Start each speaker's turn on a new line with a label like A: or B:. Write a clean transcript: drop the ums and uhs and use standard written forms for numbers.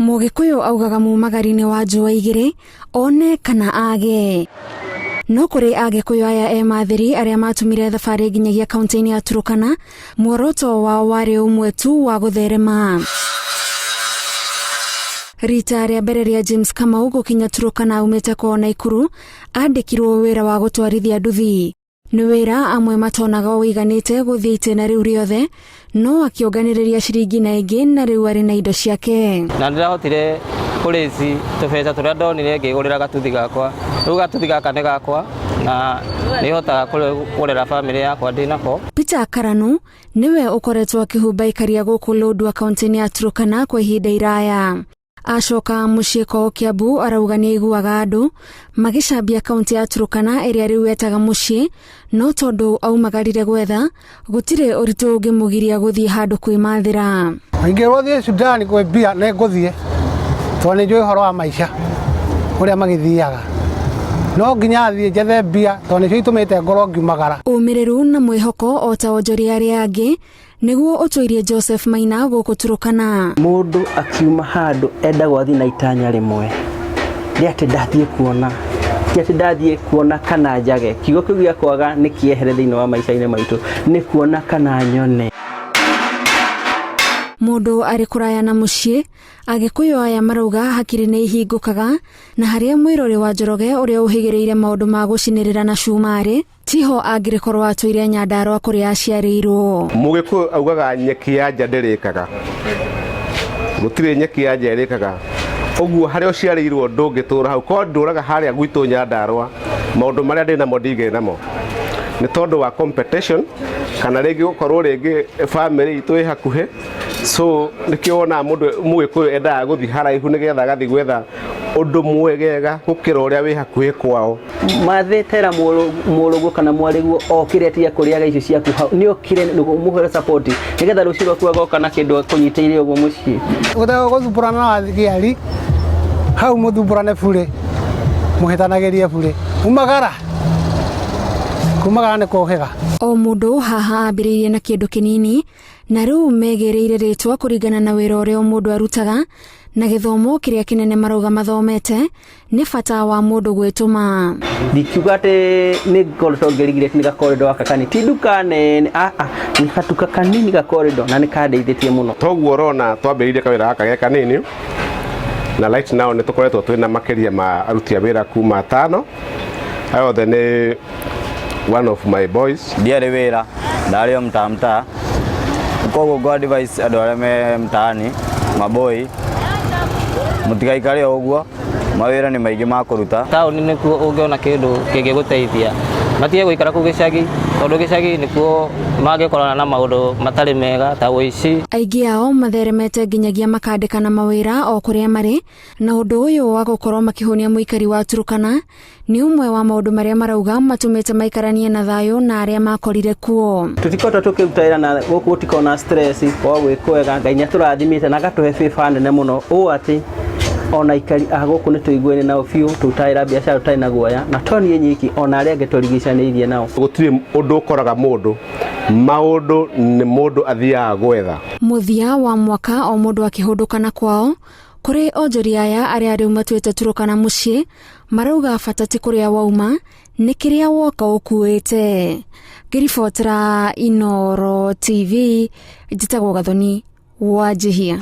A: Mũgĩkũyũ augaga mumagari-inĩ wa njũa igĩrĩ one kana age. No kũrĩ Agĩkũyũ aya emathĩri arĩa matumire thabarĩ nginyagia kaunti-inĩ ya Turkana, muoroto wao warĩ ũmwe tu wa gũtherema. Rita rĩa mbere rĩa James Kamau gũkinya Turkana aumĩte kwao Naikuru, andĩkirwo wĩra wa gũtwarithia nduthi. Nĩ wĩra amwe matonaga ũiganĩte gũthiĩ itĩna rĩu rĩothe, no akĩonganĩrĩria ciringi na ĩngĩ na rĩu arĩ na indo ciake.
B: Na ndĩrahotire kũrĩci tũbeca tũrĩa ndonire ngĩgũrĩra gatuthi gakwa. Rĩu gatuthi gaka nĩ gakwa na nĩhotaga kũrera bamĩrĩ yakwa ndĩ nako.
A: Peter Karanu nĩwe ũkoretwo akĩhumba ikaria gũkũ Lodwar kaunti-inĩ ya Turkana kwa ihinda iraya. Acoka mũciĩ kwao Kiambu arauga nĩ aiguaga andũ magĩcambia kaunti ya Turkana ĩrĩa rĩu etaga mũciĩ, no tondũ aumagarire gwetha gũtirĩ ũritũ ũngĩmũgiria gũthiĩ handũ kwĩmathĩra.
C: Ingĩrwo thiĩ Sudan kwĩ mbia nĩ ngũthiĩ tondũ nĩ njũĩ ũhoro wa maica ũrĩa magĩthiaga, no nginya thiĩ njethe mbia tondũ nĩcio itũmĩte ngorwo ngiumagara.
A: Ũmĩrĩru na mwĩhoko o ta onjoria arĩa angĩ nĩguo ũtũirie Joseph Maina gũkũ Turkana.
D: Mũndũ akiuma handũ endagwo athiĩ na itanya rĩmwe rĩa atĩ ndathiĩ kuona, ti atĩ ndathiĩ kuona kana njage. Kiugo kĩu gĩa kwaga nĩ kĩehere thĩinĩ wa maica-inĩ maitũ, nĩ kuona kana nyone.
A: Mũndũ arĩ kũraya na mũciĩ, Agĩkũyũ aya marauga hakiri nĩ ihingũkaga, na harĩa mwĩrori wa Njoroge ũrĩa ũhĩgĩrĩire maũndũ ma gũcinĩrĩra na cuma arĩ, tiho angĩrĩkorwo atũire Nyandarua kũrĩa aciarĩirwo.
E: Mũgĩkũyũ augaga nyeki ya nja ndĩrĩkaga, gũtirĩ nyeki ya nja ĩrĩkaga. Ũguo harĩa ũciarĩirwo ndũngĩtũra hau, korwo ndũraga harĩa gwitũ Nyandarua, maũndũ marĩa ndĩ namo ndingĩrĩ namo, nĩ tondũ wa competition kana rĩngĩ gũkorwo rĩngĩ family itũ ĩ hakuhĩ. So nĩkĩo wonaga mũndũ Mũgĩkũyũ endaga gũthiĩ haraihu nĩgetha agathiĩ gwetha ũndũ mwegega gũkĩra ũrĩa wĩ hakuhĩ kwao.
D: Mathĩ tera mũrũguo kana mwarĩguo okĩre atige kũrĩaga icio ciaku hau, nĩ okire ũmũhe support nĩgetha rũciũ rwaku agoka na kĩndũ akũnyitĩire ũguo mũciĩ.
C: Gũthumbũrana na aciari hau mũthumbũrane burĩ, mũhĩtanagĩrie burĩ, umagara, kumagara nĩ kũhĩga.
A: O mũndũ haha ambĩrĩirie na kĩndũ kĩnini na rĩu megĩrĩire rĩtwa kũringana na wĩra ũrĩa o mũndũ arutaga na gĩthomo kĩrĩa kĩnene marauga mathomete nĩ bata wa mũndũ gwĩtũma.
D: Ndikiuga atĩ nĩ ngoretwo ngĩrigirĩte nĩ gakorĩndo gaka kanini, ti nduka nene, aa, nĩ gatuka kanini gakorĩndo na nĩ kandeithĩtie mũno.
E: Toguo ũrona twambĩrĩirie kawĩra gaka ge kanini na right now nĩ tũkoretwo twĩna makĩria ma aruti a wĩra kuma atano, aya othe nĩ one of my boys.
F: Ndiarĩ wĩra, ndarĩ o mtaa mtaa, koguo ngũ advise andũ arĩa me mtaani, maboi, mũtigaikare o ũguo, mawĩra nĩ maingĩ ma kũruta.
B: Taũni nĩkuo ũngĩona kĩndũ kĩngĩgũteithia, matige gũikara kũu gĩcagi, tondũ gĩcagi nĩkuo mangĩkorana na maũndũ matarĩ mega ta ũici.
A: Aingĩ ao matheremete nginyagia makandĩkana mawĩra o kũrĩa marĩ, na ũndũ ũyũ wa gũkorwo makĩhũnia mũikari wa Turkana nĩ ũmwe wa maũndũ marĩa marauga matũmĩte maikaranie na thayũ na arĩa makorire kuo.
D: Tũtikoretwo tũkĩruta wĩra na gũkũ gũtikoragwo na stress, gũkoragwo gwĩ kwega, Ngai nĩ atũrathimĩte na agatũhe favor nene mũno ũũ atĩ ona aikari a gũkũ nĩ tũiguaine nao biũ, tũrutaga wĩra biacara tũtarĩ na guoya, na to niĩ nyiki, ona arĩa angĩ tũrigicanĩirie nao.
E: Gũtirĩ ũndũ ũkoraga mũndũ, maũndũ nĩ mũndũ athiaga gwetha.
A: Mũthia wa mwaka o mũndũ akĩhũndũka na kwao, kũrĩ onjoria aya arĩa rĩu matuĩte Turkana mũciĩ, marauga bata ti kũrĩa wauma, nĩ kĩrĩa woka ũkuĩte. Ngĩribotera Inooro TV, njĩtagwo Gathoni Wanjihia.